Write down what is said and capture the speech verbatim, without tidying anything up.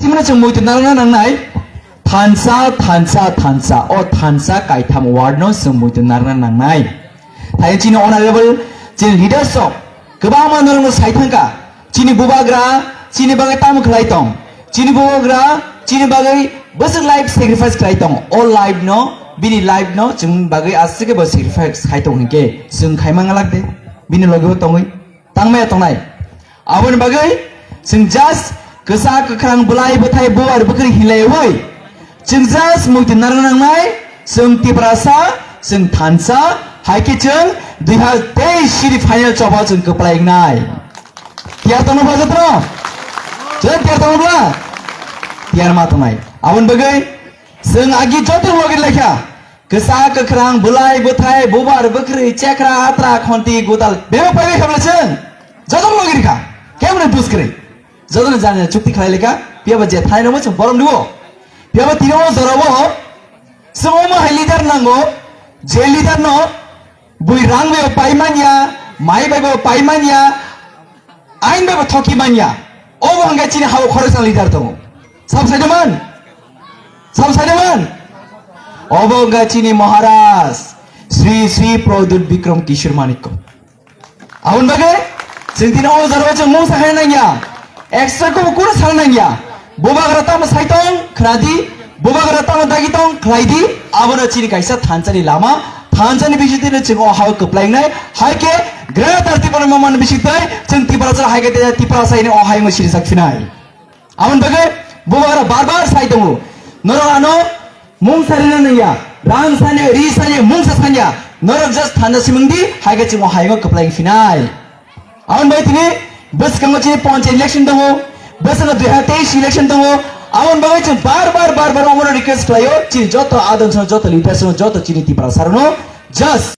Chimano chwng muitu narwkna nangnai. Thansa, thansa, thansa. O thansa kaitham word no chwng muitu narwkna nangnai. Thai chini honorable chini leaders rok kwbangma norokno sai thangkha. Chini bubagra chini bagwi tamo khlai tong? Chini bubagra chini bagwi bwswk life sacrifice khlai tong? O life no, bini life no chwng bagwi aswk bo sacrifice khai tong hinkhe chwng khai mangalak de. Bini logi o tongwi tangmaya tongnai. Aboni bagwi chwng just kwchak kwkhrang bwlai bwthai bubar bwkrwi hinlaiwi chwng just muitu narwkna nangnai. Chwng Tiprasa, chwng thansa, hai khe chwng dui hazar teis sini final chopao chwng kwplai wngnai. Tiyar tongno bla jotono? Chwng tiyar tongno bla? Tiyar ma tongnai. Aboni bagwi chwng agi joto logi laikha. Kwchak kwkhrang, bwlai bwthai, bubar bwkrwi, chekra atra, khonti gutal bebak paibai khabla chwng jotono logi rikha. Kemne dus kwrwi? Jotono jani chukti khlai leka, piyaba je thai ramo chwng borom dibo. Piyaba tino o jorabo chwng omo hai leader nango, je leader no bui rang bai pai manya, mai bai bo pai manya, ain bai bo thoki manya. Obo hwnga chini hao khoroksa leader tongo. Sab saidaman? Sab saidaman? Obo hwnga chini Maharaj Sri Sri Pradyut Bikram Kishore Manikya. Aboni bagwi chwng tini o jorao chwng mung sakha nangya. Extra kok kunu sana nangya. Bubagra tamo sai tong khnadi, bubagra tamo dagi tong khlaidi. Abono chini kaisa thansani lama, thansani bisingtwi chwng o hao kwplai wngnai. Hai khe Greater Tipraland movement bisingtwi chwng Tiprasa hai khe Tiprasa hino o hai wngwi sirijak phinai. Aboni bagwi bubagra bar bar sai tongo. Norok ano mung sarina nangya, rang sani, ri sani, mungsa sanya. Norok just thanda simung di, hai khe chwng o hai wngwi kwplai phinai. Aboni bagwi tini bwskango chini panchayat election tongo, bwskango dui hazar teis election tongo. Aboni bagwi chwng bar bar bar bar omono request khlaio, chini joto adon sano, joto leaders sano, joto chini Tiprasa rokno just